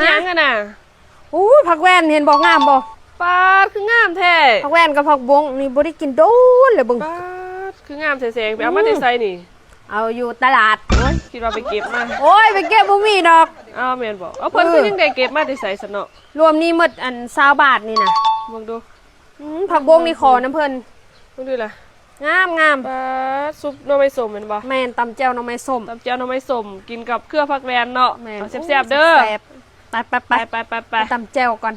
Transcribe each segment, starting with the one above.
ຫຍັງຫັ້ນນະ? ໂອ້ຍ ຜັກແວ່ນເຫັນບໍ່ ງາມບໍ່? ປາດ ຄືງາມແທ້! ຜັກແວ່ນກັບຜັກບົ້ງນີ້ບໍ່ໄດ້ກິນດົນແລ້ວເບິ່ງ. ປາດ ຄືງາມແທ້ແສງ ໄປເອົາມາແຕ່ໃສນີ້? ເອົາຢູ່ຕະຫຼາດ. ໂອ້ຍ ຄິດວ່າໄປເກັບມາ. ໂອ້ຍ ໄປເກັບບໍ່ມີດອກ. ອ້າວ ແມ່ນບໍ່? ເອົາ ເພິ່ນ ເອີ ຄືຍັງໄດ້ເກັບມາແຕ່ໃສຊັ້ນເນາະ? ລວມນີ້ໝົດອັນຊາວບາດນີ້ນະ. ເບິ່ງດູ. ອືມ ຜັກບົ້ງນີ້ຂໍນຳເພິ່ນ. ເບິ່ງດູລະ. ງາມໆ. ປາດ ຊຸບໜໍ່ໄມ້ສົ້ມແມ່ນບໍ່? ແມ່ນ ຕຳແຈ່ວໜໍ່ໄມ້ສົ້ມ. ຕຳແຈ່ວໜໍ່ໄມ້ສົ້ມ ກິນກັບເຄືອຜັກແວ່ນເນາະ. ແມ່ນ. ເອົາແຊບໆເດີ. ແຊບ. ໄປໆໆ ໄປໆໆ ໄປຕຳແຈ່ວກ່ອນ.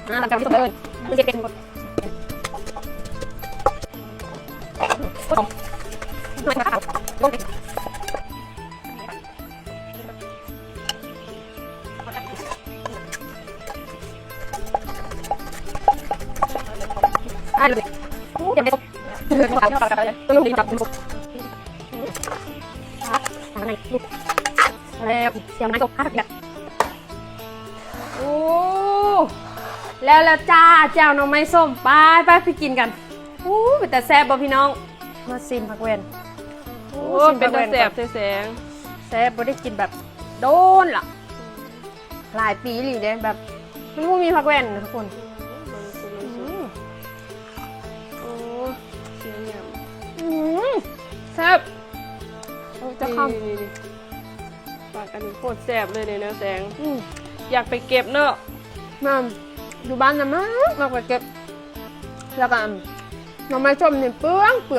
ອ່າ ຕຳແຈ່ວນີ້ສົມເລີຍ ມັນຊິເປັນ ໂອ້ ແລ້ວແລ້ວຈ້າ ແຈ່ວໜໍ່ໄມ້ສົ້ມ. ໄປໆ ໄປກິນກັນ. ໂອ້ ເປັນຕາແຊບບໍ່ພີ່ນ້ອງ? ມາຊີມຜັກແວ່ນ. ໂອ້ ເປັນຕາແຊບແທ້ແສງ. ແຊບ ບໍ່ໄດ້ກິນແບບດົນລະ ຫຼາຍປີອີ່ຫຼີເດ້ ແບບມັນບໍ່ມີຜັກແວ່ນນະທຸກຄົນ. ອືມ ໂອ້ ສຽງຫຍັງ? ອືມ ແຊບ. ໂອ້ ຈະຄຳ ນີ້ໆໆ ປາກອັນນີ້ໂຄດແຊບເລີຍເດ້ ແນວແສງ. ອືມ ຢາກໄປເກັບເນາະ. ແມ່ນ ຢູ່ບ້ານນະ ມັກ ມັກໄປເກັບ ແລ້ວກໍອັນ ໜໍ່ໄມ້ສົ້ມນີ້ເປືອງໆ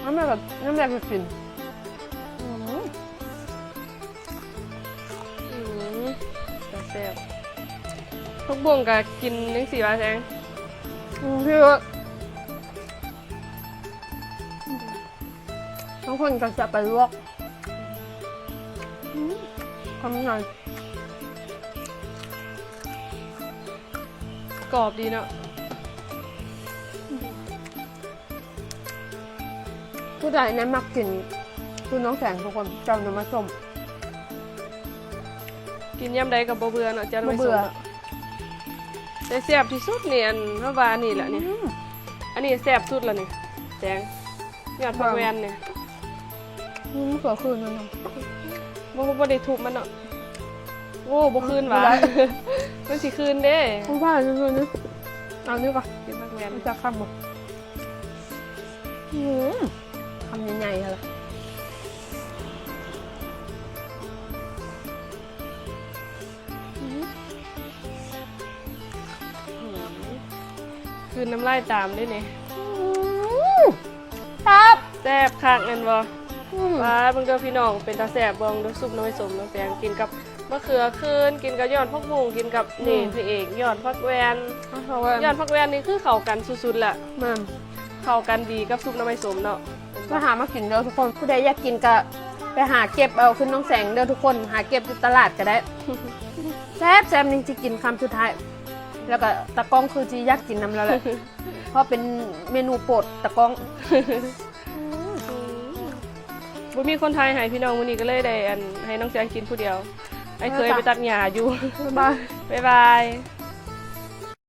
ນ້ຳແມ່ກໍ ນ້ຳແມ່ກໍກິນ. ອືມ ອືມ ຕາແຊບ. ຜັກບົ້ງກໍກິນຈັ່ງຊີ້ວ່າແຊງ. ອືມ ຄື ບາງຄົນກໍຈະໄປລວກ. ອືມ ຄຳໃຫຍ່ ກອບດີເນາະ. ຜູ້ໃດແນມມັກກິນຄືນ້ອງແສງທຸກຄົນ ແຈ່ວໜໍ່ໄມ້ສົ້ມ ກິນຍາມໃດກໍບໍ່ເບື່ອເນາະ ແຈ່ວໜໍ່ໄມ້ສົ້ມເນາະ. ແຕ່ແຊບທີ່ສຸດນີ້ ອັນ ເຮົາວ່າອັນນີ້ແຫຼະນີ້. ອືມ ອັນນີ້ແຊບສຸດລະນີ້ ແສງ. ຍອດຜັກແວ່ນນີ້ ອືມ ກໍຄືນມັນນະ ບໍ່ ບໍ່ໄດ້ທຸບມັນເນາະ. ໂອ້ ບໍ່ຄືນຫວາ ບໍ່ໄດ້ ມັນຊິຄືນເດ້. ບໍ່ວ່າຄືນນີ້ ເອົານີ້ກ່ອນ ກິນຜັກແວ່ນ ມັນຈະຄຳບໍ່? ອືມ ຄຳໃຫຍ່ໆ ຫັ້ນລະ. ຄືນນ້ຳລາຍຕາມເດ້ນີ້. ອືມ ແຊບ ແຊບຄັກແມ່ນບໍ່? ອືມ ວ້າ ເບິ່ງເດີພີ່ນ້ອງ ເປັນຕາແຊບບໍ່? ເບິ່ງດູ ຊຸບໜໍ່ໄມ້ສົ້ມນ້ອງແຕງ ກິນກັບມະເຂືອຄືນ ກິນກັບຍອດຜັກບຸ້ງ ກິນກັບ ອືມ ນີ້ ພະເອກ ຍອດຜັກແວ່ນ. ຍອດຜັກແວ່ນນີ້ຄືເຂົ້າກັນສຸດໆລະ. ແມ່ນ ເຂົ້າກັນດີກັບຊຸບໜໍ່ໄມ້ສົ້ມເນາະ. ມາຫາມາກິນເດີທຸກຄົນ ຜູ້ໃດຢາກກິນກະໄປຫາເກັບເອົາຄືນນ້ອງແສງເດີທຸກຄົນ ຫາເກັບຢູ່ຕະຫຼາດກະໄດ້. ແຊບແຊບ ນີ້ຊິກິນຄຳສຸດທ້າຍ ແລ້ວກະຕາກ້ອງຄືຊິຢາກກິນນຳແລ້ວແຫຼະ ເພາະເປັນເມນູໂປດຕາກ້ອງ. ອືມ ບໍ່ມີຄົນຖ່າຍໃຫ້ພີ່ນ້ອງ ມື້ນີ້ກໍເລີຍໄດ້ອັນ ໃຫ້ນ້ອງແສງກິນຜູ້ດຽວ. ອ້າຍເຂີຍໄປຕັດຫຍ້າຢູ່. ບາຍບາຍ ບາຍບາຍ.